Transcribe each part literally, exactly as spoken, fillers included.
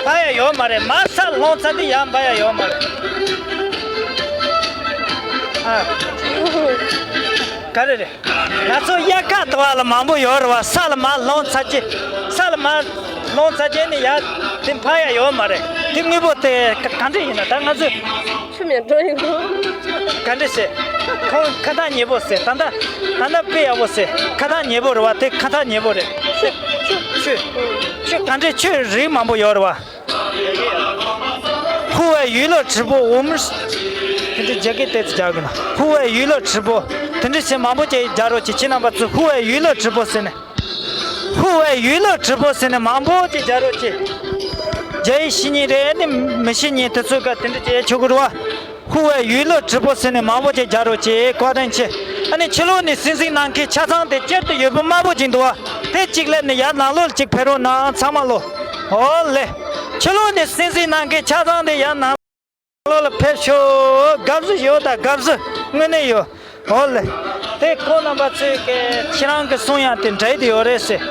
འབབ་ཡ་ཡོད་མ་རེད། མར་ས་ལྷུང་ཚར་དུས་ཡར་འབབ་ཡ་ཡོད་མ་རེད། ཨ། ག་རེ་རེད། ང་ཚོ་དབྱར་ཁ་དུ་བ་ལ་མང་པོ་ཡོད་རེད་བ། ས་ལ་མར་ལྷུང་ཚར་རྗེས། ས་ལ་མར་ལྷུང་ཚར་རྗེས་ནི་ཡར་དེ་འབབ་ཡ་ཡོད་མ་རེད། དེ་དངོས་པོ་དེ་ག་ག་འདྲ་ཡིན་ན། ད་ང་ཚོས་ཆུ་མེད་འགྲོ་ཡིན་གོ། ག་འདྲ་ཟེར། ཁོང་ཁ་ཐག་ཉེ་པོ་ཟེར། ད་ལྟ་ད་ལྟ་དཔེ་ཡག་པོ་ཟེར། ཁ་ཐག་ཉེ་པོ་རེད་བ། དེ་ཁ་ཐག་ཉེ་པོ་རེད། ཆུ་ཆུ་ཆུ་ཆུ་ག་འདྲའི་ཆུ་རིགས་མང་པོ་ཡོད་རེད་བ། 户外娱乐直播 我们 དེ་འདྲའི་རྒྱ་སྐད་ཏོག་ཙམ་རྒྱག་གི་ན། 户外娱乐直播 དེ་འདྲའི་ཞིག་མང་པོ་ཅིག་རྒྱག་རོགས་གྱིས། ཁྱེད་རྣམ་པ་ཚོས་户外娱乐直播 ཟེར་ནས། 户外娱乐直播 ཟེར་ནས་མང་པོ་ཅིག་རྒྱག་རོགས་གྱིས། རྒྱ་ཡིག་ཤེས་མཁན་རེད། ཨ་ནི་མི་ཤེས་མཁན་དེ་ཚོས་ག་དེ་འདྲ་ཅིག་ཆོག་གི་རེད་བ། 户外娱乐直播 ཟེར་ནས་མང་པོ་ཅིག་རྒྱག་རོགས་གྱིས། བཀའ་དྲིན་ཆེ། ཨ་ནི་ཕྱི་ལོགས་ནས་གསན་གཟིགས་གནང་མཁན་ཆ་ཚང་དེ་སྤྱིར་དུ་ཡོད་པ་དམའ་པོ་ཅིག་འདུག་བ། དེ་གཅིག་སླེབས་ནས་ཡར་ནང་ལོགས་ལ་གཅིག་ཕེབས་རོགས་གནང་། ཚང་མ་ལོ། ཨོ་ལེ། ཕྱི་ལོགས་ནས་གསན་གཟིགས་གནང་མཁན་ཆ་ཚང་དེ་ཡར་ནང་ལོགས་ལ་ཕེབས་ཤོག། དགའ་བསུ་ཡོད། ད་དགའ་བསུ་དངོས་གནས་ཡོད། ཨོ་ལེ། དེ་ཁོང་རྣམ་པ་ཚོས་ཀྱི་ཁྱེད་རང་གི་གསུང་ཡག་དེ་འདྲ་དེ་ཡོད་རེད་ཟེར།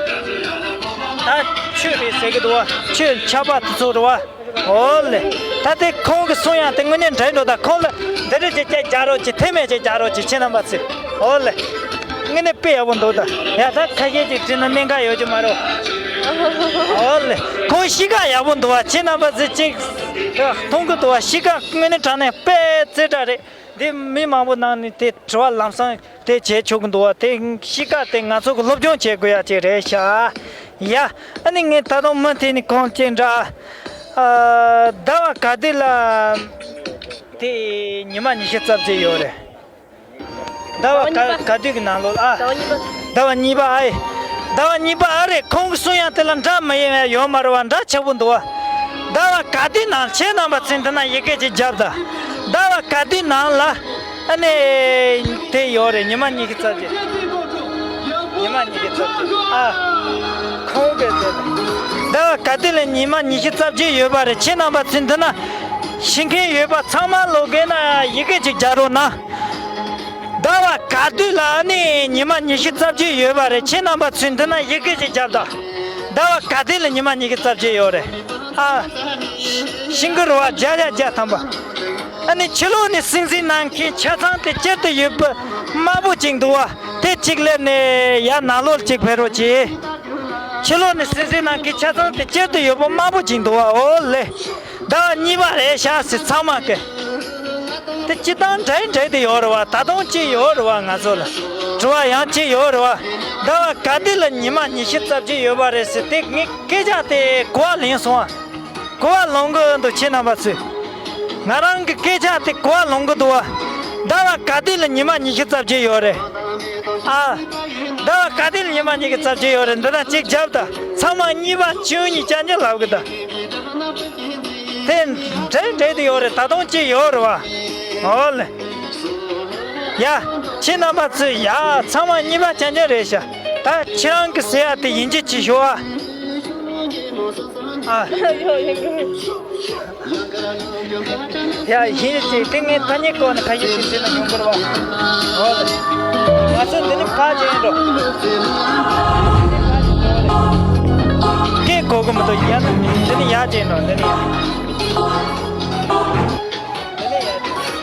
ད་ཆོས་རེད་ཟེར་གི་འདུག་བ། ཆོས་ཆར་པ་དེ་ཚོ་རེད་བ། ཨོ་ལེ། ད་དེ་ཁོང་གི་གསུང་ཡག་དེ་དངོས་གནས་འདྲ་འགྲོ། ད་ཁོང་ལ་འདི་འདྲ་ཅིག་ཅིག་རྒྱག་རོགས་གྱིས། དེ་མེད་ཅིག་རྒྱག་རོགས་གྱིས། ཁྱེད་རྣམ་པ་ཚོས། ཨོ་ལེ། དངོས་གནས་དཔེ་ཡག་པོ་འདུག་ད། ཡ་ད་ཁ་ཤས་ཅིག་བྲིས་ན་སྨན་ཁང་ཡོད་རྒྱུ་མ་རེད། ཨོ་ལེ། ཁོང་གཤིས་ཀ་ཡག་པོ་འདུག་བ། ཁྱེད་རྣམ་པ་ཚོས་ཅིག་མཐོང་གི་འདུག་བ། གཤིས་ཀ་དངོས་གནས་དྲང་གནས་དཔེ་རྩེ་དྲག་རེད། འདི་མི་མང་པོ་ནང་ནས་དེ་དྲི་བ་ལམ་སང་དེ་བྱེད་ཆོག་གི་འདུག་བ། དེ་གཤིས་ཀ་དེ་ང་ཚོ་གི་སློབ་སྦྱོང་བྱེད་དགོས་ཡ་ཅིག་རེད་ཤག། ཡ། ཨ་ནི་ངས་ད་དུང་མུ་མཐུད་ནས་གང་ཅི་འདྲ། ཨ། ཟླ་བ་ག་དུས་ལ་དེ་ཉི་མ་ཉི་ཤུ་རྩ་བརྒྱད་ཡོད་རེད། ཟླ་བ་ག་ག་དུས་ཀྱི་ནང་ལོགས་ལ། ཨ། ཟླ་བ་གཉིས་པ། ཨ་ཡེ། ཟླ་བ་གཉིས་པ། ཨ་རེད། ཁོང་གི་གསུང་ཡག་དེ་ལ་འདྲ་མི་ཡོང་ཡ་ཡོད་མ་རེད་བ། འདྲ་ཆགས་པོ་འདུག་བ། ཟླ་བ་ག་དུས་ནང་ཁྱེད་རྣམ་པ་ཚོས་འདི་ན་ཡི་གེ་ཅིག་བརྒྱབ་དང་། ཟླ་བ་ག་དུས་ནང་ལ། ཨ་ནི། དེ་ཡོད་རེད། ཉི་མ་ཉི་ཤུ་རྩ་བརྒྱད། ཉི་མ་ཉི་ཤུ་རྩ་བརྒྱད། ཨ། ཁོང་གིས་དེ། ཟླ་བ་ག་དུས་ལ་ཉི་མ་ཉི་ཤུ་རྩ་བརྒྱད་ཡོད་པ་རེད། ཁྱེད་རྣམ་པ་ཚོས་འདི་ན་ཤེས་མཁན་ཡོད་པ་ཚང་མ་ལོག་གི་ན་ཡི་གེ་ཅིག་རྒྱག་རོགས་གནང་། ཟླ་བ་ག་དུས་ལ་ཨ་ནི་ཉི་མ་ཉི་ཤུ་རྩ་བརྒྱད་ཡོད་པ་རེད། ཁྱེད་རྣམ་པ་ཚོས་འདི་ན་ཡི་གེ་ཅིག་བརྒྱབ་དང་། ཟླ་བ་ག་དུས་ལ་ཉི་མ་ཉི་ཤུ་རྩ་བརྒྱད་ཡོད་རེད། ཨ། ཤིང་གི་རུ་བ་བརྒྱ་ཆ་བརྒྱ་ཐམ་པ། ཨ་ནི་ཕྱི་ལོགས་ནས་སྲིང་སྲིང་གནང་མཁན་ཆ་ཚང་དེ་སྤྱིར་དུ་ཡོད་པ་དམའ་པོ་ཅིག་འདུག་བ། དེ་གཅིག་སླེབས་ནས་ཡར་ནང་ལོགས་གཅིག་ཕེབས་རོགས་གྱིས། ཕྱི་ལོགས་ནས་སྲིང་སྲིང་གནང་མཁན་ཆ་ཚང་དེ་སྤྱིར་དུ་ཡོད་པ་དམའ་པོ་ཅིག་འདུག་བ། ཨོ་ལེ། ཟླ་བ་གཉིས་པ་རེད་ཤག་ཟེར་ཚང་མ་གི། དེ་སྤྱིར་བཏང་འདྲ་འདྲ་དེ་ཡོད་རེད་བ། ད་དུང་གཅིག་ཡོད་རེད་བ། ང་ཚོ་ལ་དྲི་བ་ཡང་གཅིག་ཡོད་རེད་བ། ཟླ་བ་ག་དུས་ལ་ཉི་མ་ཉི་ཤུ་རྩ་བརྒྱད་ཡོད་པ་རེད་ཟེར། དེ་ངས་སྐད་ཆ་དེ་གོ་བ་ལེན་སོང་བ། གོ་བ་ལོང་གི་འདུག་ཁྱེད་རྣམ་པ་ཚོས། ང་རང་གི་སྐད་ཆ་དེ་གོ་བ་ལོང་གི་འདུག་བ། ཟླ་བ་ག་དུས་ལ་ཉི་མ་ཉི་ཤུ་རྩ་བརྒྱད་ཡོད་རེད། ཨ། ཟླ་བ་ག་དུས་ལ་ཉི་མ་ཉི་ཤུ་རྩ་བརྒྱད་ཡོད་རེད། འདི་ན་གཅིག་བརྒྱབ་དང་། ཚང་མ་གཉིས་པ་བཅུ་གཉིས་ཅན་ཅན་ལབ་གི་དང་། དེ་འདྲ་འདྲ་དེ་ཡོད་རེད། ད་དུང་གཅིག་ཡོད་རེད་བ། ཨོ་ལེ། ཡ། ཁྱེད་རྣམ་པ་ཚོས་ཡ། ཚང་མ་གཉིས་པ་ཅན་ཅན་རེད་ཤག། ད་ཁྱེད་རང་གི་ཟེར་ཡ་དེ་ཡིན་གཅིག་བྱེད་ཤོག་ཨ། ཨ། ཡ། ཡིན་ཅིག་དེ་ངས་ཐ་སྙད་སྐོར་ནས་ཁ་ཤས་ཤིག་བཤད་ན་ཡོང་གི་རེད་བ། ཨོ་ལེ། ང་ཚོ་འདི་ནི་ཕར་ཕྱིན་འགྲོ། སྐད་གོ་གི་མི་འདུག། ཡ། ན་འདི་ནི་ཡར་ཕྱིན་འགྲོ། འདི་ནི་ཡ། འདི་ནི་ཡ།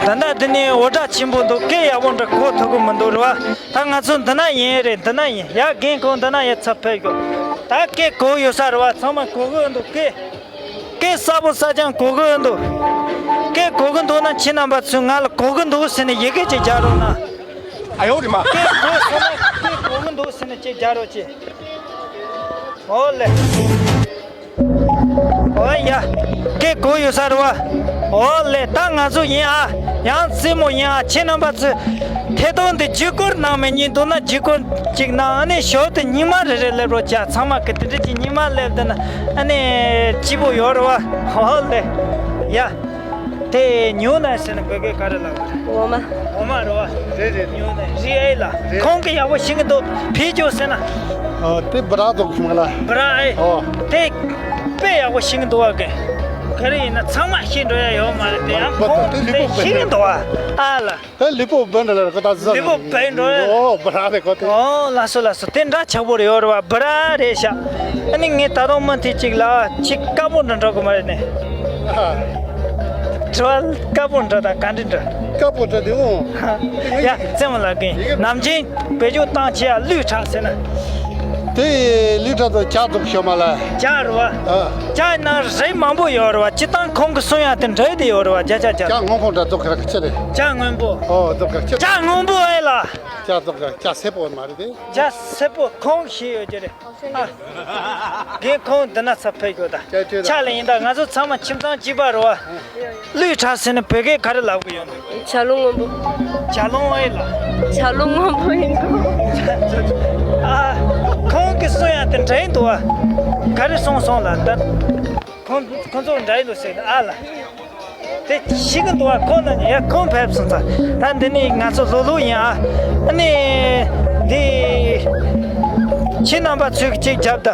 ད་ལྟ་འདི་ནས་འུར་སྒྲ་ཆེན་པོ་འདུག། སྐད་ཡག་པོ་འདྲ་གོ་ཐུབ་ཀྱི་མི་འདུག་རེད་བ། ད་ང་ཚོ་འདི་ན་ཡིན་རེད། འདི་ན་ཡིན། ཡ། རྒན་ཁོང་འདི་ན་ཡ་ཚབ་ཕེབས་དགོས། ད་སྐད་གོ་ཡོད་ས་རེད་བ། ཚང་མ་གོ་གི་འདུག། སྐད། སྐད་གསལ་པོ་གསལ་རྐྱང་གོ་གི་འདུག། སྐད་གོ་གི་འདུག་ན་ཁྱེད་རྣམ་པ་ཚོས་ང་ལ་གོ་གི་འདུག་ཟེར་ནས་ཡི་གེ་ཅིག་རྒྱག་རོགས་གནང་། ཨ་ཡོ་རེ་མ། སྐད་གོ་སོང་ན་སྐད་གོ་གི་འདུག་ཟེར་ནས་ཅིག་རྒྱག་རོགས་གྱིས། ཨོ་ལེ། ཨོ་ཡ། སྐད་གོ་ཡོད་ས་རེད་བ། ཨོ་ལེ། ད་ང་ཚོ་ཡིན་ཨ། ཡང་རྩེད་མོ་ཡིན་ཨ། ཁྱེད་རྣམ་པ་ཚོས་ཐད་གཏོང་འདི་བརྒྱུད་སྐུར་གནང་མེད་ཉིན་འདུག་ན་བརྒྱུད་སྐུར་ཅིག་གནང་། ཨ་ནི་ཞོར་དུ་སྙིང་མ་རེ་རེ་སླེབས་རོགས་བྱ། ཚང་མ་གི་དེ་འདྲ་ཅིག་སྙིང་མ་སླེབས་དེ་ན་ཨ་ནི་སྐྱིད་པོ་ཡོད་རེད་བ། ཨོ་ལེ། ཡ། དེ་ཉོ་ན་ཟེར་ན་བོད་སྐད་ག་རེ་ལབ་དགོས་རེད། འོ་མ། འོ་མ་རེད་བ། རེད་རེད། ཉོ་ན་རི་ཨེ་ལ། རེད། ཁོང་གི་ཡག་པོ་ཤེས་ཀྱི་འདུག། བེད་སྤྱོད་ཟེར་ན། ཨ། དེ་བི་ར་ཐོག་མ་ལ། བི་ར་ཨེ། ཨོ། དེ་དཔེ་ཡག་པོ་ཤེས་ཀྱི་འདུག་བ་གི། ག་རེ་ཡིན་ན་ཚང་མ་ཤེས་འགྲོ་ཡ་ཡོད་མ་རེད་དེ། ཡང་ཁོང་དེ་ཤེས་ཀྱི་འདུག་ཨ། ཨ་ལ། ཨེ་ལི་པོ་བན་ད་ལ་ཁོ་ད་ཟ། ལི་པོ་བན་འགྲོ་ཡ། ཨོ་བ་ར་རེད་ཁོ་དེ། ཨོ་ལགས་སོ་ལགས་སོ། དེ་འདྲ་ཆགས་པོ་རེད་ཡོད་རེད་བ། བ་ར་རེད་ཤག་ཨ་ནི་ངས་ད་དུང་མུ་མཐུད་ཅིག་ལ་ཅིག་དཀར་པོ་འདྲ་འགྲོ་གི་མ་རེད་ནས། ཨ། དྲི་བ་དཀར་པོ་འདྲ་དང་ག་འདྲ་འདྲ། དཀར་པོ་འདྲ་དེ་འོང་། ཡ་རྩེད་མོ་ལགས་ཀྱིས་ནམ་རྒྱུན་བེད་སྤྱོད་བཏང་བྱས་ཡ་ལུས་ཁྲག་ཟེར་ན། དེ་ལུས་ཁྲག་དང་ཇ་བཙོག་ཤོ་མ་ལ། ཇ་རེད་བ། ཨ། ཇ་ནང་རིགས་མང་པོ་ཡོད་རེད་བ། སྤྱིར་བཏང་ཁོང་གིས་གསུང་ཡ་དེ་འདྲ་དེ་ཡོད་རེད་བ། ཇ་ཇ་ཇ། ཇ་སྔོན་པོ་འདྲ་བཙོག་ཁ་ཁ་ཆེ་རེད། ཇ་སྔོན་པོ། ཨོ་བཙོག་ཁ་ཆེ། ཇ་སྔོན་པོ་ཨེ་ལ། ཇ་བཙོག་ཁ་ཇ་སེར་པོ་མ་རེད་དེ། ཇ་སེར་པོ་ཁོང་ཤེས་ཡོད་ཀྱི་རེད། ཨ། རྒན་ཁོང་འདི་ན་ཚ་ཕེབས་ཡོད་ད། ཅག་ཅག་ལ་ཡིན་ད། ང་ཚོ་ཚང་མ་ཁྱིམ་ཚང་གཅིག་པ་རེད་བ། ལུས་ཁྲག་ཟེར་ནས་བོད་སྐད་ག་རེ་ལབ་གི་ཡོད་ན། ཇ་ལུང་སྔོན་པོ། ཇ་ལུང་ཨེ་ལ། ཇ་ལུང་སྔོན་པོ་ཡིན་གོ། ཨ། ཁོང་གིས་གསུང་ཡ་དེ་འདྲ་ཡིན་འདུག་བ། ག་རེ་གསུང་སོང་ལ་ད། ཁོང་ཁོང་ཚོ་འདྲ་ཡིན་འདུག་ཟེར་ཨ་ལ། དེ་ཤི་གི་འདུག་བ། ཁོང་ན་ཡ་ཁོང་ཕེབས་སོང་ཙང་། ད་འདི་ནི་ང་ཚོ་ལོ་ལོ་ཡིན་ཨ། ཨ་ནི་འདི་ཁྱེད་རྣམ་པ་ཚོས་གཅིག་རྒྱབ་ད།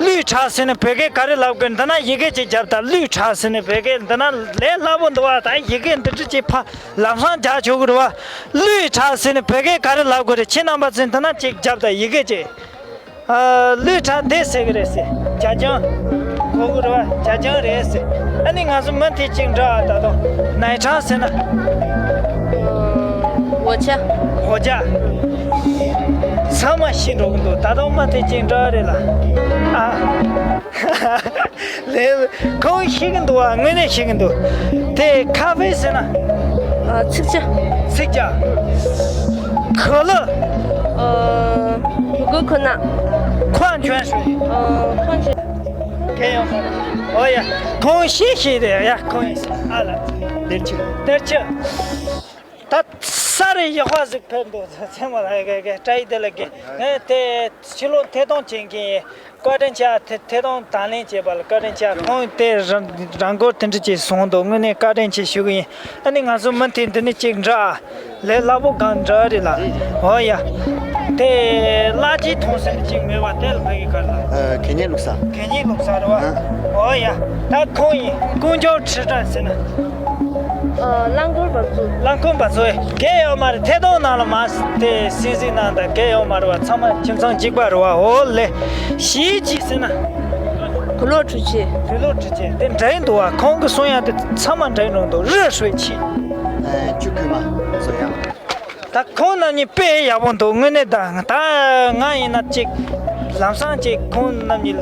ལུས་ཁྲག་ཟེར་ནས་བོད་སྐད་ག་རེ་ལབ་དགོས། འདི་ན་ཡི་གེ་གཅིག་རྒྱབ་ད། ལུས་ཁྲག་ཟེར་ནས་བོད་སྐད་འདི་ན་ལས་སླ་པོ་འདུག་བ། ད་ཡི་གེ་འདི་འདྲ་གཅིག་ཕ་ལམ་སང་རྒྱག་ཆོག་གི་རེད་བ། ལུས་ཁྲག་ཟེར་ནས་བོད་སྐད་ག་རེ་ལབ་དགོས་རེད། ཁྱེད་རྣམ་པ་ཚོས་འདི་ན་གཅིག་རྒྱབ་ད། ཡི་གེ་གཅིག་ཨ། ལུས་ཁྲག་འདི་ཟེར་གི་རེད་ཟེར། ཇ་ཆང་། གོ་གི་རེད་བ། ཇ་ཆང་རེད་ཟེར། ཨ་ནི་ང་ཚོ་མུ་མཐུད་ཅིག་འདྲ་བ། ད་དུང་奶茶ཟེར་ན། 果汁། 果汁། ཚང་མ་ཤེས་འགྲོ་གི་འདུག་ད་དུང་མུ་མཐུད་ཅིག་འདྲ་བ་རེད་ལ། ཨ། ལས་ཁོང་ཤེས་ཀྱི་འདུག་བ། དངོས་གནས་ཤེས་ཀྱི་འདུག་དེ་咖啡ཟེར་ན། ཨ། 青汁། 青汁། 可乐། 呃，五谷可乐。矿泉水。 ཨོ། ཁོང་ཚོ། གལ་ཡོད་མ་རེད། ཨོ་ཡ། ཁོང་ཤེས་ཤེས་རེད་ཡ། ཁོང་ཡིན་ཟེར་ཨ་ལ། གཏེར་ཆོས། གཏེར་ཆོས། ད་ས་རེ་ཡག་པ་ཟིག་ཕེབས་འདུག་ཚེ་མ་ལ་གེ་གེ་བཀྲ་ཡི་དེ་ལ་གེ། ངས་དེ་ཕྱི་ལོགས་ཐད་གཏོང་བྱེད་མཁན་བཀའ་དྲིན་ཆེ། དེ་ཐད་གཏོང་དང་ལེན་བྱས་པ་ལ་བཀའ་དྲིན་ཆེ། ཁོང་དེ་རང་རང་འཁོར་དེ་འདྲ་ཅིག་བཟུང་འདུག་དངོས་གནས་བཀའ་དྲིན་ཆེ་ཞུ་གི་ཡིན། ཨ་ནི་ང་ཚོ་མུ་མཐུད་འདི་ནས་ཅིག་འདྲ། ལས་སླ་པོ་གང་འདྲ་རེད་ལ། ཨོ་ཡ། དེ་གླ་ཆའི་ཐོང་སེམས་ཅིག་མེད་པ་དེ་ལ་ཕ་གི་གར་ལ། ཨ། གད་སྙིགས་བླུགས་ས། གད་སྙིགས་བླུགས་ས་རེད་བ། ཨ། ཨོ་ཡ། ད་ཁོང་ཡིན། ཀུན་སྦྱོར་ཁྲི་ཕྲག་ཟེར་ན། ཨ། རླངས་འཁོར་བབས་ཚུགས། རླངས་འཁོར་བབས་ཚུགས། གལ་ཡོད་མ་རེད། ཐད་གཏོང་ནང་ལ་མ་དེ་སིང་སིང་ནང་དང་གལ་ཡོད་མ་རེད་བ། ཚང་མ་ཁྱིམ་ཚང་གཅིག་པ་རེད་བ། ཨོ་ལེ། གཞིས་བྱེས་ཟེར་ན། 不落之地། 不落之地། དེ་འདྲ་ཡིན་འདུག་བ། ཁོང་གི་གསུང་ཡ་དེ་ཚང་མ་འདྲ་ཡིན་འགྲོ་འདུག 热水器། ཨ། ཆུ་ཁོལ་མ་བཟོ་ཡ། ད་ཁོང་རྣམ་གཉིས་དཔེ་ཡག་པོ་འདུག་དངོས་གནས་ད་ད་ང་ཡིན་ན་ཅིག་ལམ་སང་ཅིག་ཁོང་རྣམ་གཉིས་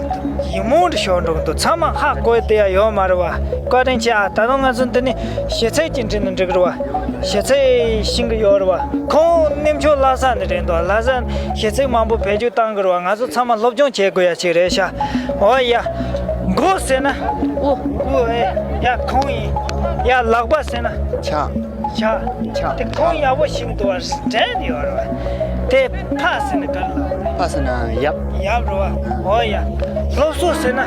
ཡིད་སྨོན་འདྲ་ཤོར་འགྲོ་གི་འདུག་ཚང་མ་ཧ་གོ་བསྡད་ཡ་ཡོད་མ་རེད་བ། བཀའ་དྲིན་ཆེ་ཨ། ད་དུང་ང་ཚོ་འདི་ནས་ཞེ་ཚིག་ཅིག་འབྲི་ན་འགྲིག་གི་རེད་བ། ཞེ་ཚིག་ཤེས་ཀྱི་ཡོད་རེད་བ། ཁོང་གནས་མཆོག་ལྷ་ས་ནས་རེད་འདུག་ལྷ་ས་ནས་ཞེ་ཚིག་མང་པོ་བེད་སྤྱོད་བཏང་གི་རེད་བ། ང་ཚོ་ཚང་མ་སློབ་སྦྱོང་བྱེད་དགོས་ཡ་ཅིག་རེད་ཤག་ཨོ་ཡ། མགོ་ཟེར་ན། དབུ། དབུ་ཨེ། ཡ་ཁོང་ཡིན། ཡ་ལག་པ་ཟེར་ན། ཕྱག་ཕྱག་ཕྱག་དེ་ཁོང་ཡག་པོ་ཤེས་འདུག་བ། དྲན་ཡོད་རེད་བ། དེ་ཕ་ཟེར་ན་ག་རེ་ལབ། ཕ་ཟེར་ན་ཡབ། ཡབ་རེད་བ། ཨོ་ཡ། སློབ་གསོ་ཟེར་ན།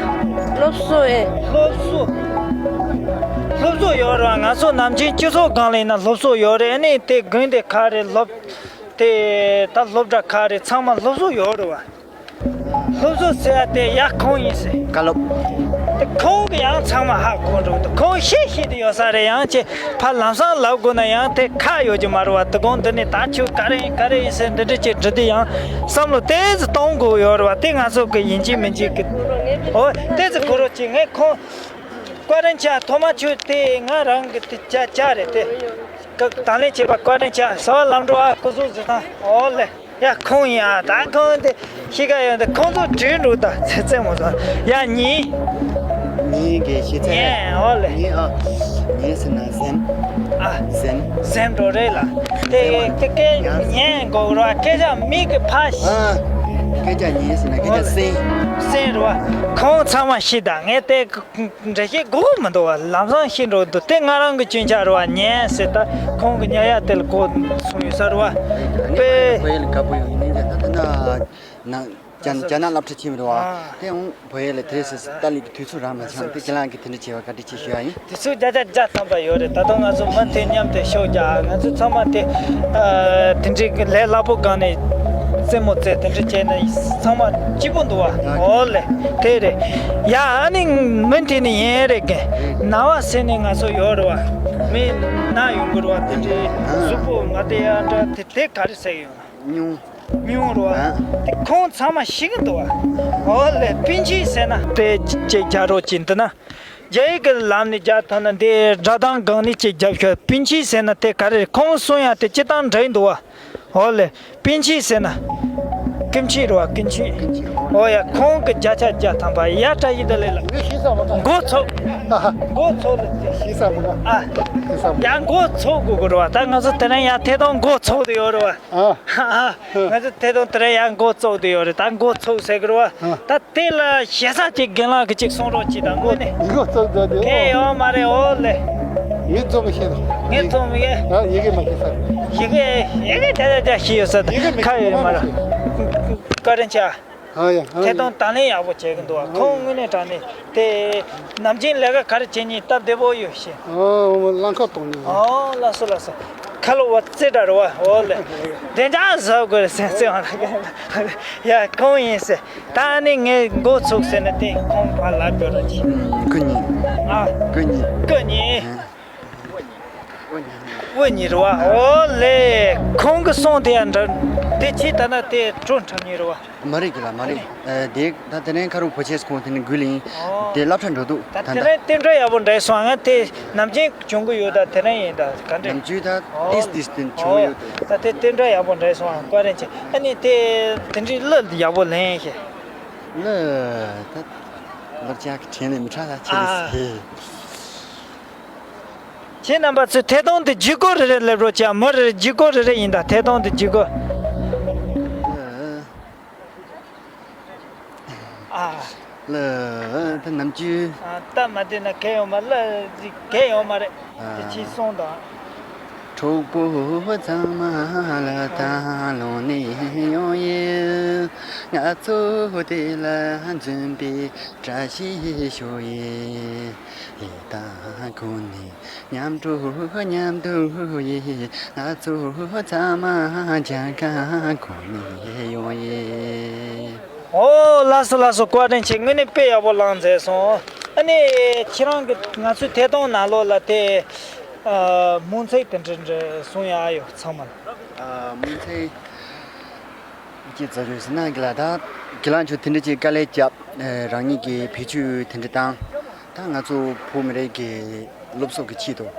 སློབ་གསོ་ཨེ། སློབ་གསོ། སློབ་གསོ་ཡོད་རེད་བ། ང་ཚོ་ནམ་རྒྱུན་སྤྱི་ཚོགས་སྒང་ལ་ཡིན་ན་སློབ་གསོ་ཡོད་རེད། ཨ་ནི་དེ་དགོན་སྡེ་ཁག་རེད། སློབ། དེ་ད་སློབ་གྲྭ་ཁག་རེད། ཚང་མ་སློབ་གསོ་ཡོད་རེད་བ། སློབ་གསོ་ཟེར་བ་དེ་ཡ་ཁོང་ཡིན་ཟེར། བཀའ་སློབ། དེ་ཁོང་གི་ཡང་ཚང་མ་ཧ་གོ་འགྲོ་འདུག་ཁོང་ཤེས་ཤེས་དེ་ཡོད་ས་རེད། ཡང་ཅེ་ཕ་ལམ་སང་ལབ་དགོས་ན་ཡང་དེ་ཁག་ཡོད་ཀྱི་མ་རེད་བ། དེ་དགོང་འདི་ནས་ད་ཁྱོད་ག་རེ་ཡིན་ག་རེ་ཡིན་ཟེར་འདི་འདྲ་ཅིག་འདྲི་དུས་ཡང་བསམ་བློ་ཏོག་ཙམ་གཏོང་དགོས་ཡོད་རེད་བ། དེ་ང་ཚོ་གི་ཡིན་གཅིག་མིན་གཅིག་གི། ཨོ་ཏོག་ཙམ་གོ་རོགས་གྱིས། ངས་ཁོང་བཀའ་དྲིན་ཆེ། ཐོག་མ་ཁྱོད་དེ་ང་རང་གི་དེ་ཅ་ཅ་རེད་དེ། ཀ་དང་ལེན་བྱེད་པ་བཀའ་དྲིན་ཆེ། ཟ་བ་ལམ་འགྲོ་ཨ་སྐུ་གཟུགས་བཟང་། ཨོ་ལེ། ཡ་ཁོང་ཡིན་ཨ། ད་ཁོང་དེ་ཤི་ཁ་ཡོད་འདི། ཁོང་ཚོ་དྲིན་འགྲོ་ད་ཚེ་ཚེ་མོ་ཚོ། ཡ་ཉིན། ཉིན་གྱི་ཤི་ཚེ། ཉན། ཨོ་ལེ། ཉིན་ཨ། ཉིན་ཟེར་ན་གཟན། ཨ། གཟན། གཟན་འགྲོ་རེད་ལ། དེ་དེ་སྐད་ཉན་དགོས་ར། སྐད་ཆ་མིག་གི་ཕ་ཤི། ཨ། སྐད་ཆ་ཉིན་ཟེར་ན་སྐད་ཆ་གཟན། གཟན་རེད་བ། ཁོང་ཚང་མ་ཤི་ད་ངས་དེ། འགྲེལ་བཤད་དགོས་མི་འདུག་བ། ལམ་སང་ཤེས་འགྲོ་འདུག་དེ་ང་རང་གི་སྐྱོན་ཆ་རེད་བ། ཉན་ཟེར་ད་ཁོང་གི་ཉན་ཡ་དེ་ལ་གོ་སོང་ཡོད་ས་རེད་བ། དཔེ། བོད་ཡིག་ལ་དགའ་པོ་ཡོད་ཡིན་ནའི་ད་ད་ན་ནང་རྒྱ་རྒྱ་ནག་སློབ་གྲྭ་ཕྱིན་པ་རེད་བ། ཨ། དེ་འོང་བོད་ཡིག་ལ་དེ་རེད་ཟེར་ཟེར་ལྟ་ལེགས་ཀྱི་དུས་ཚོད་རག་མ་བྱུང་། དེ་ཁྱེད་རང་གིས་དེ་འདྲ་བྱས་པ་བཀའ་དྲིན་ཆེ་ཞུ་ཡ་ཡིན། དུས་ཚོད་བརྒྱ་ཆ་བརྒྱ་ཐམ་པ་ཡོད་རེད། ད་དུང་ང་ཚོ་མུ་མཐུད་མཉམ་དུ་ཤོག་རྒྱག་ང་ཚོ་ཚང་མ་དེ་ཨ་དེ་འདྲའི་ལས་སླ་པོ་སྒང་ནས། རྩེད་མོ་རྩེ་དེ་འདྲ་བྱས་ན་ཚང་མ་སྐྱིད་པོ་འདུག་བ། ཡ། འོ་ལེ། དེ་རེད། ཡ། ཨ་ནི་མི་དེ་ནི་ཡིན་རེད་གི། ན་བ་ཟེར་ནི་ང་ཚོ་ཡོད་རེད་བ། མི་ན་ཡོང་གི་རེད་བ། དེ་འདྲའི་གཟུགས་པོ་མ་བདེ་ཡ་འདྲ་དེ་དེ་ག་རེ་ཟེར་གི་ཡོད་ན། ཉུང་། ཉུང་རེད་བ། ཨ། དེ་ཁོང་ཚང་མ་ཤི་གི་འདུག་བ། འོ་ལེ། པིན་ཆི་ཟེར་ན་དེ་ཅིག་རྒྱག་རོགས་གྱིས། འདི་ན་རྒྱ་ཡིག་གི་ལམ་ནས་རྒྱག་ཐུབ་ན། འདི་སྒྲ་གདངས་སྒང་ནས་ཅིག་རྒྱབ་ཤོག་པིན་ཆི་ཟེར་ན་དེ་ག་རེ་རེད། ཁོང་གསུང་ཡ་དེ་སྤྱིར་བཏང་འདྲ་ཡི་འདུག་བ། འོ་ལེ། པིན་ཆི་ཟེར་ན། ཀིམ་ཆི་རེད་བ། ཀིམ་ཆི། འོ་ཡ། ཁོང་གི་བརྒྱ་ཆ་བརྒྱ་ཐམ་པ། ཡ། བཀྲ་ཤིས་བདེ་ལེགས་ལགས། མགོ་ཚོས། མགོ་ཚོས་ལ་ཅིག་ཤེས་ས་མི་འདུག་ཨ། ཡ། མགོ་ཚོས་དགོས་ཀྱི་རེད་བ། ད་ང་ཚོ་དེ་རིང་ཡ་ཐད་གཏོང་མགོ་ཚོས་བསྡད་ཡོད་རེད་བ། ཨ། ཨ། ང་ཚོ་ཐད་གཏོང་དེ་རིང་ཡ་མགོ་ཚོས་བསྡད་ཡོད་རེད། ད་མགོ་ཚོས་ཟེར་གི་རེད་བ། ཨ། ད་དེ་ལ་ཞེ་ས་ཅིག་རྒན་ལགས་ཀྱིས་ཅིག་གསུང་རོགས་གྱིས་དང་། དངོས་གནས། མགོ་ཚོས་བསྡད་དེ། གལ་ཡོད་མ་རེད། འོ་ལེ། ངས་རྩོམ་མི་ཤེས་ད། ངས་རྩོམ་མི་ཤེས། ཨ། ཡི་གེ་མ་ཤེས་ས། ཡི་གེ། ཡི་གེ་དེ་ལ་དེ་ཤེས་ཡོད་ས་ད། ཡི་གེ་མི་ཁ་ཡོད་མ་རེད། བཀའ་དྲིན་ཆེ། ཨ་ཡ། ཨ་ཡ། ཐད་གཏོང་དང་ལེན་ཡག་པོ་བྱེད་ཀྱི་འདུག་བ། ཁོང་དངོས་གནས་དྲང་གནས་དེ་ནམ་རྒྱུན་ལས་ཀ་ག་རེ་བྱེད་ཉིན་སྟབས་བདེ་པོ་ཡོད་ཤེས། ཨ། རླངས་འཁོར་གཏོང་ཉིན། ཨོ། ལགས་སོ། ལགས་སོ། ཁ་ལོ་བ་རྩེ་འདྲ་རེད་བ། འོ་ལེ། བདེ་འཇགས་བཟོ་དགོས་རེད་ཟེར་ཟེར་བ་ལ། ཡ། ཁོང་ཡིན་ཟེར། ད་ནི་ངས་མགོ་ཚོས་ཟེར་ན་དེ་ཁོང་ཕར་ལབ་དགོས་ར་ཅི། ཨུམ། སྐུ་ཉིད། ཨ། སྐུ་ཉིད། སྐུ་ཉིད། ཨ། དབུ་ཉིད་རེད་བ། ཨོ་ལེ། ཁོང་གི་གསུང་དེ་ཡང་འདྲ། དེ་ཁྱེད་ལྟ་ན་དེ་བྲོ་འཁྲབ་མཁན་རེད་བ། མ་རེད་གི་ལ། མ་རེད། ཨ་ནི། ཨ། དེ་ད་དེ་རིང་ཁ་རུ་བོ་ཆེ་ཁོང་དེ་ནས་འགུལ་ཡིན། ཨོ། དེ་སློབ་གྲྭ་འགྲོ་འདུག་ད་ད་དེ་ད་རིང་རྟེན་འབྲེལ་ཡག་པོ་འགྲིག་སོང་། ང་དེ་ནམ་རྒྱུན་བྱུང་གི་ཡོད། ད་དེ་རིང་ཡིན་ད་ག་འདྲ། ནམ་རྒྱུན་ད། ཨོ། ཏིས་ཏིས་དེ་བྱུང་ཡོད། ཨོ། ད་དེ་རྟེན་འབྲེལ་ཡག་པོ་འགྲིག་སོང་། བཀའ་དྲིན་ཆེ། ཨ་ནི་དེ་དེ་འདྲའི་གླུ་ཡག་པོ་ལེན་ཤེས། གླུ་ད་གླུ་ཅག་གི་དྲན་ནས་མི་ཁྲ་ད་ཆེ་རེད་ཟེར། ཁྱེད་རྣམ་པ་ཚོས་ཐད་གཏོང་དེ་བརྒྱུད་སྐུར་རེ་རེ་སླེབས་རོགས་བྱ། མི་རེ་རེ་བརྒྱུད་སྐུར་རེ་རེ་ཡིན་ད། ཐད་གཏོང་དེ་བརྒྱུད་སྐུར། ཨ། ལ་ད་ནམ་རྒྱུན། ཨ། སྟབས་མ་བདེ་ན་གལ་ཡོད་མ་རེད། གལ་ཡོད་མ་རེད། ཨ། དེ་ཅི་སོང་དང་། གྲོགས་པོ་ཚང་མ་ལ་ད་ལོ་ནས་ཡོང་ཡིན། ང་ཚོ་དེ་ལ་འཛིན་པའི་བཀྲ་ཤིས་ཤོག་ཡིན། ཡིན་ད་ཁོ་ནི། མཉམ་དུ་མཉམ་དུ་ཡིན། ང་ཚོ་ཚང་མ་རྒྱ་གར་གོང་ནས་ཡོང་ཡིན། ཨོ། ལགས་སོ། ལགས་སོ། བཀའ་དྲིན་ཆེ། དངོས་གནས་དཔེ་ཡག་པོ་བླངས་མཛད་སོང་། ཨ་ནི་ཁྱེད་རང་གི་ང་ཚོའི་ཐད་གཏོང་ནང་ལོགས་ལ་དེ། ཨ། མིང་ཚིག་དེ་འདྲ་འདྲ་གསུང་ཡག་ཡོད་ཚང་མ་ལ། ཨ། མིང་ཚིག་ཅི་ཙམ་ཡོད་ཟེར་ན་གི་ལ། ད་གི་ལ་ཆུ་དེ་འདྲ་ཅིག་དཀའ་ལས་བརྒྱབ། ཨ། རང་ཉིད་ཀྱི་བེད་སྤྱོད་དེ་འདྲ་བཏང་། ད་ང་ཚོ་བོད་མི་རིགས་ཀྱི་སློབ་གསོ་གི་ཆེད་དུ།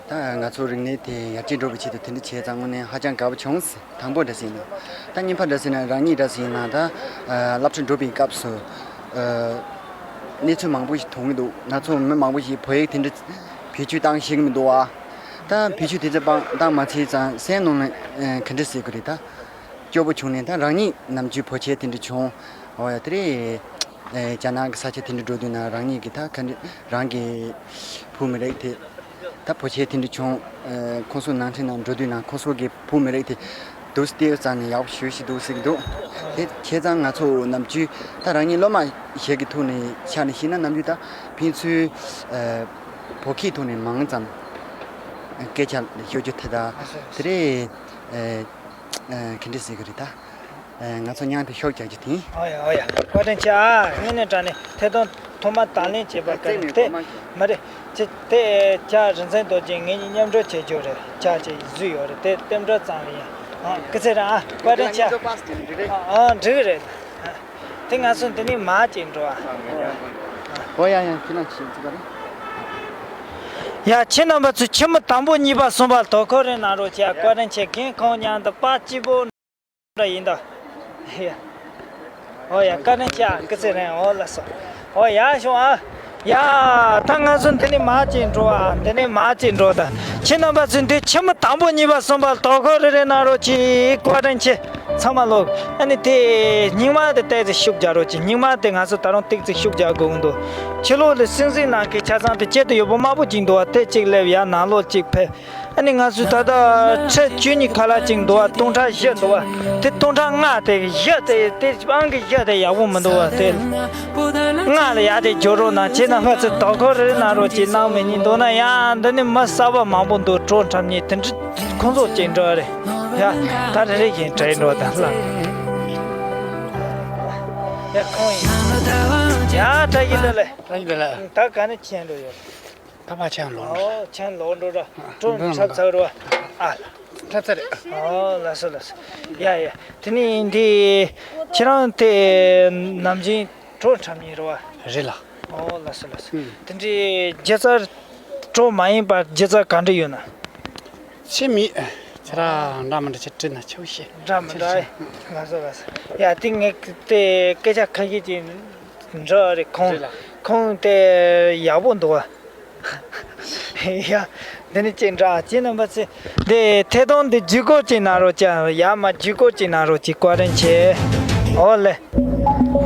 ད་ང་ཚོ་རིག་གནས་དེ་ཡར་རྒྱས་འགྲོ་བའི་ཆེད་དུ་དེ་འདྲ་བྱས་ཙང་དངོས་གནས་ཧ་ཅང་དགའ་པོ་བྱུང་། དང་པོ་འདྲ་ཟིན་ན། ད་གཉིས་པ་འདྲ་ཟིན་ན། རང་ཉིད་འདྲ་ཟིན་ན་ད། ཨ། སློབ་གྲྭ་འགྲོ་བའི་སྐབས་སུ། ཨ། གནས་ཚུལ་མང་པོ་ཞིག་མཐོང་གི་འདུག་ང་ཚོ་མི་མང་པོ་ཞིག་བོད་ཡིག་དེ་འདྲ་བེད་སྤྱོད་བཏང་ཤེས་ཀྱི་མི་འདུག་བ། ད་བེད་སྤྱོད་དེ་ཚོ་བཏང་མ་ཚར་ཙང་སེམས་ནང་ལ། ཨ། ག་འདྲ་ཟེར་དགོས་རེད། ད་སྐྱོ་པོ་བྱུང་ནས། ད་རང་ཉིད་ནམ་རྒྱུན་བོད་ཆས་དེ་འདྲ་བྱུང་། འོ་ཡ། དེ་རེད། ཨེ། རྒྱ་ནག་གི་ས་ཆ་དེ་འདྲ་འགྲོ་དུས་ན་རང་ཉིད་ཀྱི་ད་ག་འདྲ། རང་གི་བོད་མི་རིགས་དེ་ད་བོད་ཆས་དེ་འདྲ་བྱུང་། ཨེ། ཁོང་ཚོ་ནང་ཁྲིད་ནང་འགྲོ་དུས་ན་ཁོང་ཚོ་གི་བོད་མི་རིགས་དེ་འདུག་སེ་བལྟས་ཙང་ནས་ཡག་པོ་ཞེ་ཞིག་འདུག་ཟེར་གྱི་འདུག་དེ་བྱས་ཙང་ང་ཚོ་ནམ་རྒྱུན་ད་རང་ཉིད་སློབ་མ་ཞིག་གི་ཐོག་ནས་ཆ་ནས་བཤད་ན། ནམ་རྒྱུན་ད་ཕན་ཚུན། ཨེ། བོད་སྐད་ཐོག་ནས་མང་ཙམ་སྐད་ཆ་ཤོད་རྒྱུ་དེ། ད་དེ་རེད། ཨེ། ཨ། ག་འདྲ་ཟེར་གི་རེད་ད། ཨ། ང་ཚོ་མཉམ་དུ་ཤོག་རྒྱག་རྒྱུ་དེ། ཨོ་ཡ། ཨོ་ཡ། བཀའ་དྲིན་ཆེ། ཨ། དངོས་གནས་དྲང་གནས་ཐད་གཏོང་ཐོག་མ་དང་ལེན་བྱས་པ་ག་རེ་དེ་མ་རེད། ཅི་དེ་ཇ་རིན་ཆེན་རྡོ་རྗེ་ངེད་གཉིས་མཉམ་འགྲོ་བྱེད་རྒྱུ་རེད། ཇ་ཅིག་བཟོས་ཡོད་རེད། དེ་རྟེན་འབྲེལ་ཙམ་རེད། ཨ། སྐུ་ཚེ་རིང་། ཨ། བཀའ་དྲིན་ཆེ། ཨ། འགྲིག་རེད། ཨ། དེ་ང་ཚོ་འདི་ནས་མར་ཅིག་འགྲོ་ཨ། ཨོ་ཡ་ཡ། ཁྱེད་རང་ཆེ་ཙི་ག་རེད། ཡ། ཁྱེད་རྣམ་པ་ཚོས་ཁྱི་མོ་དང་པོ་གཉིས་པ་གསུམ་པ་དོ་ཁུར་རེ་གནང་རོགས་བྱས། བཀའ་དྲིན་ཆེ། རྒན་ཁོང་མཉམ་དུ་པར་སྐྱིད་པོ་འདྲ་ཡིན་ད། ཡ། ཨོ་ཡ། བཀའ་དྲིན་ཆེ། ཨ། སྐུ་ཚེ་རིང་། ཨོ་ལགས་སོ། ཨོ་ཡ། བྱུང་ཨ། ཡ། ད་ང་ཚོ་འདི་ནས་མར་ཅིག་འགྲོ་ཨ། འདི་ནས་མར་ཅིག་འགྲོ་ད། ཁྱེད་རྣམ་པ་ཚོས་འདི་ཁྱི་མོ་དང་པོ་གཉིས་པ་གསུམ་པ་དོ་ཁུར་རེ་རེ་གནང་རོགས་གྱིས། བཀའ་དྲིན་ཆེ། ཚང་མ་ལོག་ཨ་ནི་དེ་སྙིང་མ་དེ་ཏོག་ཙམ་ཤུགས་རྒྱག་རོགས་གྱིས། སྙིང་མ་དེ་ང་ཚོ་ད་རུང་ཏོག་ཙམ་ཤུགས་རྒྱག་དགོས་ཀྱི་འདུག་ཕྱི་ལོགས་ལ་སྲིད་འཛིན་ནང་གི་ཆ་ཚང་དེ་དཀྱིལ་དུ་ཡོད་པོ་དམར་པོ་གཅིག་འདུག་བ། དེ་གཅིག་སླེབས། ཡར་ནང་ལོགས་གཅིག་ཕེབས། ཨ་ནི་ང་ཚོས་ད་ལྟ་ཁྲི་བཅུ་གཉིས་ཁ་ལག་ཅིག་འདུག་བ། སྟོང་ཕྲག་བཞི་འདུག་བ། དེ་སྟོང་ཕྲག་ལྔ་དེ་བཞི་དེ། དེ་ཨང་གི་བཞི་དེ་ཡག་པོ་མི་འདུག་བ། དེ་ལྔ་ལ་ཡར་དེ་འགྱུར་རོགས་གནང་། ཁྱེད་རྣམ་པ་ཚོས་དོ་ཁུར་རེ་གནང་རོགས་གྱིས། གནང་མེད་ནི་འདུག་ན། ཡ། འདི་ནི་མི་གསར་པ་མང་པོ་འདུག་བྲོ་འཁྲབ་མཁན་དེ་འདྲ་ཁོང་ཚོ་གཅིག་འགྲོ་རེད། ཡ། ད་རེ་རེ་བཞིན་དྲན་འགྲོ་ད་ལ། ཁོང་ཡིན། ཡ་བཀྲ་ཤིས་བདེ་ལེགས། བཀྲ་ཤིས་བདེ་ལེགས། ད་ག་ནས་ཁྱེད་འགྲོ་ཡོད། ད་ཕ་ཆང་ལོག་འགྲོ། ཨོ་ཆང་ལོག་འགྲོ་ར། ཀྲོ་འདི་འཁྲབ་ཚར་ར། ཨ་ལ། འཁྲབ་ཚར་རེད། ཨོ་ལགས་སོ་ལགས་སོ། ཡ་ཡ། དེ་ནས་འདི་ཁྱེད་རང་དེ་ནམ་རྒྱུན་ཀྲོ་འཁྲབ་མཁན་རེད་བ། རེད་ལ། ཨོ་ལགས་སོ་ལགས་སོ། ཨུམ། དེ་འདྲའི་སྒྱུ་རྩལ་ཀྲོ་མ་ཡིན་པར་སྒྱུ་རྩལ་ག་འདྲ་ཡོད་ན། ཆེ་མི། ཁྱེད་རང་འདྲ་མི་འདྲ་ཆེ་བྲིས་ན་ཆེ་བོ་ཞེ། འདྲ་མི་འདྲ། ལགས་སོ་ལགས་སོ། ཡ་དེ་ངས་དེ་སྐད་ཆ་ཁ་ཤས་ཅིག་འདྲི་རེད། ཁོང་རེད་ལ། ཁོང་དེ་ཡག་པོ་འདུག་བ། ཡ། འདི་ནི་ཅིག་འདྲ་ཅི་རྣམ་པ་ཚེ། འདི་ཐད་གཏོང་འདི་བརྒྱུད་སྐུར་ཅིག་གནང་རོགས་ཀྱང་ཡ་མ་བརྒྱུད་སྐུར་ཅིག་གནང་རོགས་ཅིག་བཀའ་དྲིན་ཆེ། ཨོ་ལེ།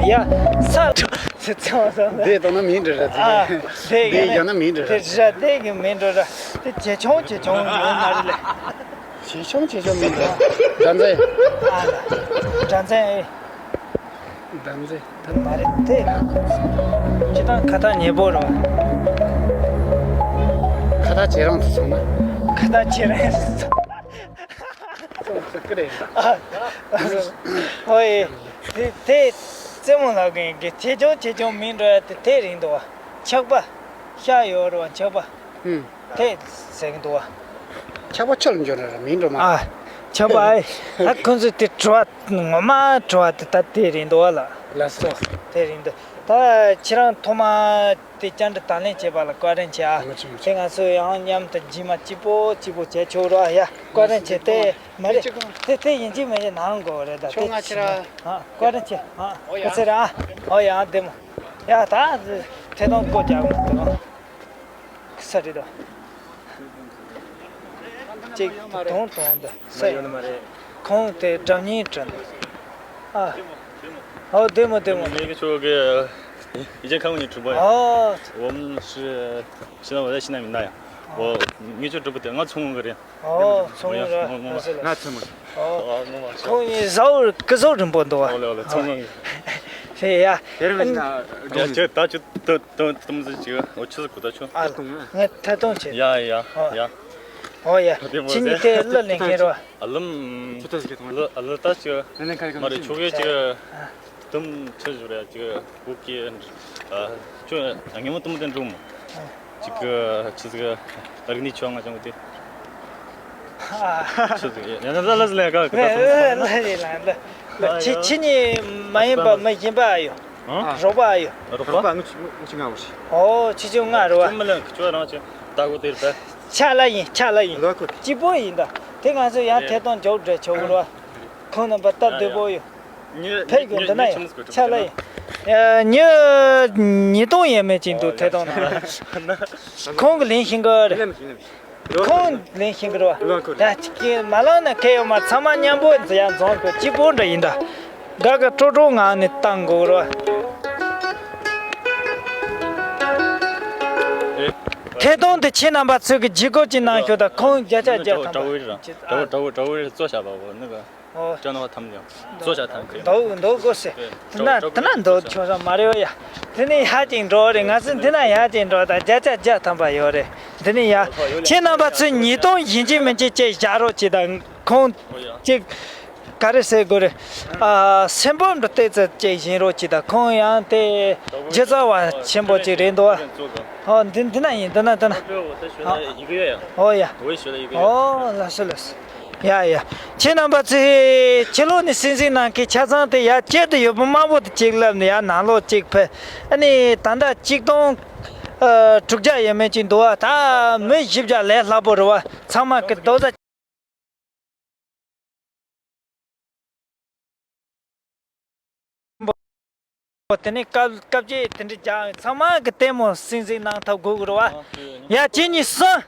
ཡ། ས། ཚེ་ཚེ་བ་ས། འདི་གཏོང་ན་མིན་འདྲ་ར་ཚེ། ཨ། འདི་ཡང་ན་མིན་འདྲ་ར། དེ་ར་དེ་གི་མིན་འགྲོ་ར། དེ་ཇེ་ཆུང་ཇེ་ཆུང་ཡོང་མ་རེད་ལེ། ཇེ་ཆུང་ཇེ་ཆུང་མིན་འགྲོ། འདྲ་མཛེས། ཨ་ལ། འདྲ་མཛེས། འདྲ་མཛེས། ད་མ་རེད་དེ། ཁྱེད་རང་ཁ་ཐག་ཉེ་པོ་རེད་བ། ཁ་ཐག་ཁྱེད་རང་དུ་སོང་ན། ཁ་ཐག་ཁྱེད་རང་དུ་སོང་། སོང་ཟེར་གི་རེད། ཨ། ཨོ་ཡེ། དེ་དེ་རྩེད་མོ་ལགས་ཀྱི་ཇེ་ཆུང་ཇེ་ཆུང་མིན་འགྲོ་ཡ་དེ་དེ་རིང་འདུག་བ། ཆག་པ། ཤ་ཡོད་རེད་བ་ཆག་པ། ཧུམ། དེ་ཟེར་གི་འདུག་བ། ཆག་པ་ཆུ་ལ་འཇོག་རེད་ར་མིན་འགྲོ་མ། ཨ། ཆག་པ་ཨེ། ད་ཁོང་ཚོས་དེ་བྲོ་བ་ངོ་མ་བྲོ་བ་དེ་ད་དེ་རེད་འདུག་བ་ལ། ལགས་སོ། དེ་རེད་འདུག་ད་ཁྱེད་རང་ཐོག་མ་དེ་བཅར་འདྲི་དང་ལེན་བྱས་པ་ལ་བཀའ་དྲིན་ཆེ་ཨ། ང་ཚོ་མི་ཚོ་མི་ཚོ། དེ་ང་ཚོ་ཡང་མཉམ་དུ་རྗེས་མ་གཅིག་པོ་གཅིག་པོ་བྱས་ཆོག་ར་ཡ། བཀའ་དྲིན་ཆེ་དེ་མ་རེད། དེ་དེ་ཡིན་གཅིག་མིན་གཅིག་ནང་དགོས་རེད་ད། ཁྱོད་ང་ཁྱེད་ར། ཨ། བཀའ་དྲིན་ཆེ་ཨ། ཨོ་ཡ། ག་ཚོད་ར་ཨ། ཨོ་ཡ་བདེ་མོ། ཡ་ད་ཐད་གཏོང་སྒོ་རྒྱག་དགོས་འདུག་ས་རེད་དོ། གཅིག་དོང་དོང་དུ་ས་ཡོད་ནི་མ་རེད། ཁོང་དེ་སྒྲ་སྙན་དྲན། ཨ། ཨོ་བདེ་མོ་བདེ་མོ། 那个说个，以前看过你直播呀。哦。我们是西南，我在西南民大呀。哦。我，你就直播间，我从个人。哦，从个人。我，我，我，是的。那怎么？哦。哦，我，我，ཁོང་ཡི་ཟ་འོར་ཀི་ཟོ་རིང་པོ་འདུག་ཨོ་ལེ་ཨོ་ལེ། ཚང་མ། ཧེ་ཡ། དེ་རིང་ན། ཡ་ཁྱེད་ད་ཁྱོད་ད་ད་ད་མི་ཟིག་ཅིག་འོ་ཆི་ཟིག་གོ་ད་ཁྱོད། ཨ། ངས་ཐད་གཏོང་བྱེད། ཡ་ཡ་ཡ། ཨོ་ཡ། ཁྱེད་གཉིས་དེ་གླུ་ལེན་མཁན་རོ། ཨ་ལམ། གླུ་ཨ་ལུ་ད་ཅིག་མ་རེད་ཆོ་གེ་ཅིག་དུམ་ཆི་ཟིག་རེད་ཅིག་གུ་གེ། ཨ། ཁྱོད་ངས་མོ་དུམ་དེ་འགྲོ་མོ། ཅིག་ཆི་ཟིག་རིག་ནི་ཆོ་ང་ཅང་གི་དེ། ཆི་ཟིག་ཡ་ན་ད་ལ་ཟི་ལ་ག་གི་ད་ལ་ལ་ལ་ལ། ཁྱེད་ཁྱེད་གཉིས་མ་ཡིན་པ་མི་གཞན་པ་ཡོད། རོགས་པ་ཡོད། རོགས་པ་ངུ་ཆུ་ངུ་ཆུ་ང་བ་ཞིག་ཨོ་ཆུ་ཆུ་ང་རོ་བ། ཁྱོད་མི་ལ་ཁྱོད་རང་ཆུ་ད་གོ་དེར་ད། ཆ་ལ་ཡིན་ཆ་ལ་ཡིན། ལོ་ཁོ། གཅིག་པོ་ཡིན་ད། དེ་ང་ཚོ་ཡང་ཐད་གཏོང་འཇོག་འདྲ་ཆོག་རོ། ཁོང་རྣམ་པ་སྟབས་བདེ་པོ་ཡོད། ཕེབས་དགོས་འདི་ན་ཡོད་ཆ་ལ་ཡིན། ཉི་ཉི་སྟོང་ཡས་མས་ཅིག་འདུག་ཐད་གཏོང་ནང་། ཁོང་གི་ལེན་ཤིང་གི་རེད། ཁོང་ལེན་ཤིང་གི་རེད་བ། ད་ཅིག་གི་མ་ལང་ན་ཁེ་ཡོད་མ་ཚང་མ་མཉམ་པོ་ཡང་འཛོམས་དགོས་གཅིག་པོ་འདྲ་ཡིན་ད། དགའ་དགའ་སྤྲོ་སྤྲོ་ངང་ནས་བཏང་དགོས་རེད་བ། ཐད་གཏོང་དེ་ཁྱེད་རྣམ་པ་ཚོས་ཀྱི་ལྗིད་ཁོག་ཅིག་གནང་ཤོག་ད་ཁོང་བརྒྱ་ཆ་བརྒྱ་ཐམ་པ། འདྲ་བོ་འདྲ་བོ་འདྲ་བོ་རེད་གཙོ་བྱ་བ་བོ་ནི་ག་ཨོ། ཅོ་ནོ་ཐམ་ཡང་གཙོ་བྱ་ཐམ་གི་འདོ་འདོ་དགོས་སེ། དེ་ན་དེ་ན་འདོ་ཆོག་ས་མ་རེད་ཡ། དེ་ནི་ཡག་ཅིག་འགྲོ་རེད། ང་ཚོ་འདི་ན་ཡག་ཅིག་འགྲོ་ད་བརྒྱ་ཆ་བརྒྱ་ཐམ་པ་ཡོད་རེད། འདི་ནི་ཡ། ཁྱེད་རྣམ་པ་ཚོས་ཉིས་སྟོང་ཡིན་གཅིག་མིན་གཅིག་ཅེས་བཞག་རོགས་གྱིས་དང་ཁོང་གཅིག་ག་རེ་ཟེར་དགོས་རེད། ཨ། སེམས་པ་འགྲོ་བལྟས་ཚེ་ཅེས་བཞིན་རོགས་གྱིས་དང་ཁོང་ཡང་དེ་སྒྱུ་རྩལ་བ་ཆེན་པོ་ཅིག་རེད་འདུག་ཨོ་འདི་འདི་ན་ཡིན་འདི་ན་འདི་ན། ཨོ་ཡ། ཨོ་ལགས་སོ་ལགས་སོ། ཡ་ཡ། ཁྱེད་རྣམ་པ་ཚོས་ཕྱི་ལོགས་ནས་གསན་གཟིགས་གནང་མཁན་ཆ་ཚང་དེ་ཡ་སྐྱིད་དུ་ཡོད་པོ་དམར་པོ་དེ་གཅིག་ལབ་ནས་ཡ་ནང་ལོགས་གཅིག་ཕེབས། ཨ་ནི་ད་ལྟ་གཅིག་སྟོང་ཨ་དྲུག་བརྒྱ་ཡས་མས་ཅིག་འདུག་བ། ད་མི་བཞི་བརྒྱ་ལས་ལྷག་པོ་རེད་བ། ཚང་མ་གི་རྡོག་རྩ་དེ་ནས་སྐབས་སྐབས་རྗེས་དེ་འདྲ་རྒྱག་ཚང་མ་གི་ལྟད་མོ་གསན་གཟིགས་གནང་ཐུབ་དགོས་ཀྱི་རེད་བ། ཡ་གཅིག་གཉིས་གསུམ།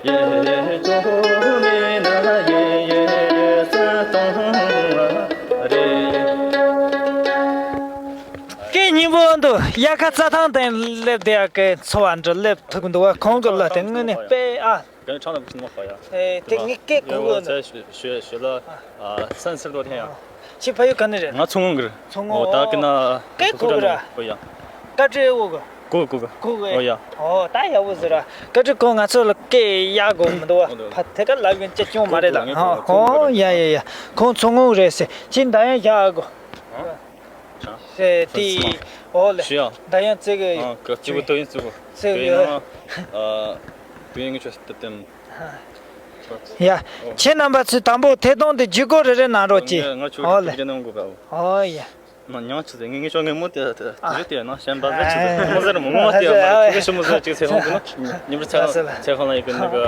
སྐད་སྙན་པོ་འདུག་དབྱར་ཁ་རྩྭ་ཐང་སྟེང་སླེབས་བསྡད་ཡག་གི་ཚོར་བ་འདྲ་སླེབས་ཐུབ་འདུག་དགོང་གི་གླུ་དེ་དངོས་གནས་དཔེ་ཨ། 感觉唱的不是那么好呀。 ཨེ། དེ་ངས་སྐད་གོ་གི་འདུག 学学学了啊，三十多天呀。 ཁྱེད་ཕ་ཡུལ་ག་ནས་རེད། 我从我这儿。 མཚོ་སྔོན། 哦，ད་གི་ན་我打给那，对呀。 སྐད་གོ་གི་ར། 对呀。 བཀའ་དྲིན་འོ་གི། 过过过。 གོ་གི། 哦呀。 ཨོ། ད་ཡག་པོ་ཟེར་ར། བཀའ་དྲིན་ཁོང་ང་ཚོ་ལ་སྐད་ཡག་གོ་མི་འདུག་བ། ཕ་དེ་ག་ལབ་གི་སྐྱེ་སྐྱོང་མ་རེད་ལ། ཨོ་ཡ་ཡ་ཡ། ཁོང་མཚོ་སྔོན་རེད་ཟེར། ཁྱེད་འདི་ཡང་བཞག་གོ། ཨ། ཨེ། དེ། ཨོ་ལེ། ཞུ་ཡ། འདི་ཡང་བརྩི་གི་ཡོད། ཨ། ཀ་ཅི་བུ་ཏོ་ཡིན་བརྩི་གོ། བརྩི་གི་ཡོད། ཨ། དུ་ཡིན་གི་ཆོས་སྟེ་དེམ། ཡ། ཁྱེད་རྣམ་པ་ཚོས་དང་པོ་ཐད་གཏོང་དེ་བརྒྱུད་སྐུར་རེ་རེ་གནང་རོགས་གྱིས། ང་ཆུ་ཨོ་ལེ། དུ་ཅི་ནང་དགོས་པའོ། ཨོ་ཡ། ན་ཉང་ཆུ་ཟེར་ངས་ངས་ཤོག་ངས་མོ་དེ་དེ་དེ་དེ་ན་གཞན་པ་ཟེར་ཆུ་ཟེར་མོ་ཟེར་མོ་མོ་དེ་ཨ། ཁྱོད་ཀྱི་ཤི་མོ་ཟེར་ཅིག་ཚེ་ཧོང་དུ་ན་ཉི་མ་ཚེ་ཧོང་ཚེ་ཧོང་ལ་ཡི་གི་ནི་གི་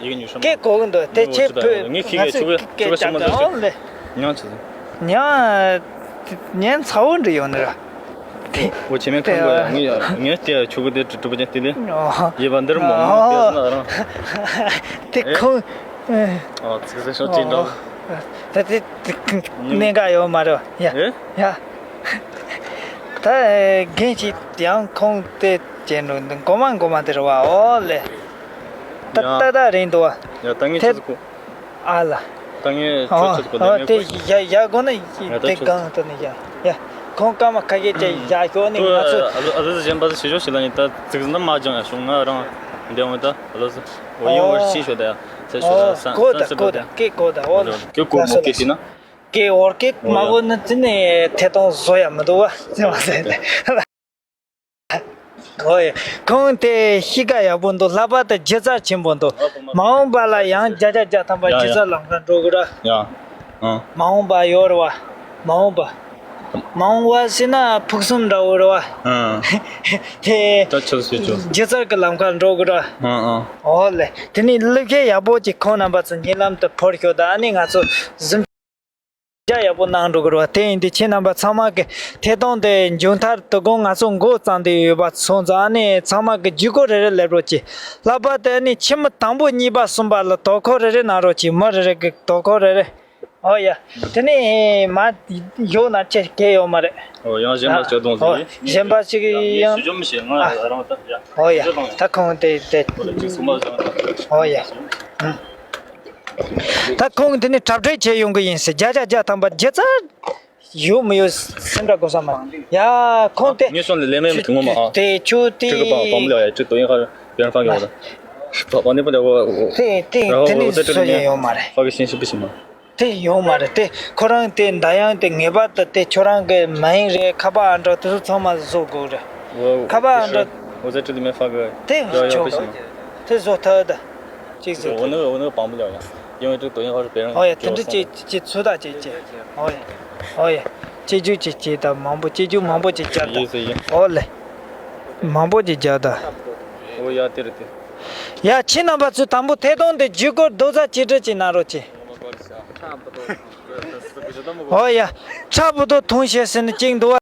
ཡི་གི་ཉུ་ཤམ་ཀེ་གོ་གི་འདུག་དེ་ཆེ་བོད་ང་ཚོས་ཀེ་ཀེ་ཀྱག་ཀྱག་ཨོ་ལེ། ཉང་ཆུ་ཟེར། ཉང་ཉན་ཚ་བོ་འདྲ་ཡོད་ནི་ར། དེ། འོ་བྱེ་མའི་ཁང་པ་ཡ་ངས་ངས་དེ་ཆུ་གི་དེ་གྲུབ་པ་ཅན་དེ་ལས་ཡེ་བ་འདིར་མོ་མོ་དེ་ཟེར་ན་རང་། དེ་ཁོང་། ཨོ་ཚིག་ཟེར་ཤོག་ཅིག་འདྲ། ད་དེ་དེ་གནད་འགག་ཡོད་མ་རེད་ཡ། ཡ། ད་རྒན་ཅིག་ཡང་ཁོང་དེ་བྱས་འགྲོ་འདི་མགོ་མ་མགོ་མ་དེ་རེད་བ། ཨོ་ལེ། ད་ཡ། ད་ད་རིང་འདུག་བ། ཡ་ད་ངས་དེ་ཆུ་ཟེར་གོ། ཨ་ལ། ད་ངས་ཨོ་ཆོས་ཆོས་གོ་ཨོ་ད་དེ་ངས་གོ། ཡ་ཡ་གོ་ན་ཡ་ད་དེ་ཆོས་གང་ད་ནི་ཡ་ཡ། ཁོང་སྐར་མ་ཁ་ཤས་ཅིག་ཡ་ཞོག་ནི་ང་ཚོ། ཨ་ལོ་ཨ་ལོ་གཞན་པ་ཚོ་ཞེ་ཞོག་ཞིག་ལ་ནི་ད་ཙིག་ཟིན་ད་མ་ཅང་ཡ་ཤོག་ང་རང་འདས་འོང་ད་ཨ་ལོ་ཟི། འོ་ཡོང་བར་ཤིང་ཞོག་ད་ཡ་ཚེ་ཞོག་ད་ས་གོ་ད་ས་སི་གོ་ད་ད་ཡ། ཀེ་གོ་ད་ཨོ་ལ། ཀེ་གོ་མོ་ཀེ་ཤི་ན། ཀེ་འོར་ཀེ་མ་གོ་ན་ཙི་ནི་ཐེ་ཏོང་བཟོ་ཡ་མི་འདུག་བ་ཙི་མ་ཟེར་ནས། ཨོ་ཡ། ཁོང་དེ་གཤིས་ཀ་ཡག་པོ་འདུག་ལྷག་པར་དུ་སྒྱུ་རྩལ་ཆེན་པོ་འདུག་མ་འོངས་པ་ལ་ཡང་བརྒྱ་ཆ་བརྒྱ་ཐམ་པ་ཡ་སྒྱུ་ཡ། རྩལ་ལམ་ཁར་འགྲོ་དགོས་ར། ཡ། ཨ། མ་འོངས་པ་ཡོད་རེད་བ། མ་འོངས་པ། མ་འོངས་པ་ཟེར་ན་ཕུགས་བསམ་འདྲ་བོ་རེད་བ། ཨ། དེ། ད་ཆོས་སུ་ཆོས། སྒྱུ་རྩལ་གྱི་ལམ་ཁར་འགྲོ་དགོས་ར། ཨ་ཨ། ཨོ་ལེ། དེ་ནས་གླུ་གཞས་ཡག་པོ་ཅིག་ཁོང་རྣམ་པ་ཚོ་སྙན་ལམ་དུ་འཕུར་ཤོག་ད་ཨ་ནི་ང་ཚོ་གཟིམ། རྒྱ་ཡག་པོ་གནང་འགྲོ་གི་རེད་བ། དེ་ཡིན་དུས་ཁྱེད་རྣམ་པ་ཚང་མ་གི་ཐད་གཏོང་དེ་མཇུག་མཐར་དུ་དགོང་ང་ཚོ་འགོ་བརྩམས་ཏེ་ཡོད་པ་སོང་ཙང་ཨ་ནི་ཚང་མ་གི་བརྒྱུད་སྐུར་རེ་རེ་སླེབས་རོགས་གྱིས། ལྷག་པར་དུ་ཨ་ནི་ཁྱིམ་མི་དང་པོ་གཉིས་པ་གསུམ་པ་ལ་དོ་ཁུར་རེ་རེ་གནང་རོགས་གྱིས། མི་རེ་རེ་གི་དོ་ཁུར་རེ་རེ། ཨོ་ཡ། དེ་ནས་མ་ཡོད་ན་ཁྱེད་གལ་ཡོད་མ་རེད། ཨོ་ཡང་གཞན་པ་ཅག་གཏོང་ཟིན་ཡིན། གཞན་པ་ཅིག་ཡང་། ཞུ་རྒྱུ་མི་ཤེས་ང་རང་ད་ཡ། ཨོ་ཡ། ད་ཁོང་དེ་དེ། ཅིག་སུ་མ་ཟང་། ཨོ་ཡ། ཨུ། ད་ཁོང་དེ་ནི་གྲ་སྒྲིག་བྱས་ཡོང་གི་ཡིན་ཟེར། བརྒྱ་ཆ་བརྒྱ་ཐམ་པ་སྒྱུ་རྩལ་ཡོད་མི་ཡོད་སེམས་ཁྲལ་དགོས་ས་མ་རེད་ཡ། ཁོང་དེ་ངས་སོང་ལས་ལས་མེད་མི་དུ་ངོ་མ་ཨ། དེ་ཆུ་དེ་ཁྲི་གི་པ་བམ་ལ་ཡ་ཁྲི་དོ་ཡིན་ཧར་ཡོན་ཧྥང་གི་བ་ད་བ་ནི་པ་ལ་བ་དེ་དེ་དེ་ནི་བཟོ་ཡ་ཡོད་མ་རེད། ཧྥ་གི་ཤིང་ཤིང་པི་ཤིང་མ། དེ་ཡོད་མ་རེད། དེ་ཁོ་རང་དེ་འདྲ་ཡང་དེ་ངེས་པར་དུ་དེ་ཁྱོད་རང་གི་མ་ཡིན་རེད། ཁ་པར་ཨང་གྲངས་དེ་ཚོ་ཚང་མ་བཟོ་དགོས་རེད། ཁ་པར་ཨང་གྲངས། 我在这里面发个幺幺八行吗？དེ་བཟོ་ཐུབ་ད། གཅིག་བཟོ་ཐུབ། 我那个我那个绑不了呀，因为这个抖音号是别人我也给我送的。 ཐེངས་གཅིག་གཅིག་ཚུད་ད་ཅིག་ཅིག་ཨོ་ཡ། ཨོ་ཡ། སྐྱེ་རྒྱུ་ཅིག་སྐྱེ་ད་མང་པོ་སྐྱེ་རྒྱུ་མང་པོ་ཅིག་བསྐྱར་ད། ཡིན་ཟེར་ཡིན། ཨོ་ལེ། མང་པོ་ཅིག་བསྐྱར་ད། ཨོ་ཡ་དེ་རེད་དེ། ཡ་ཁྱེད་རྣམ་པ་ཚོས་དང་པོ་ཐད་གཏོང་དེ་བརྒྱུད་སྐུར་རྡོག་རྩ་གཅིག་སྒྲིལ་ཅིག་གནང་རོགས་གྱིས། ཨོ་ཡ། ཁྲ་བུ་དོ་ཐུང་ཤེས་ཟེར་ནི་གཅིག་འདུག་བ།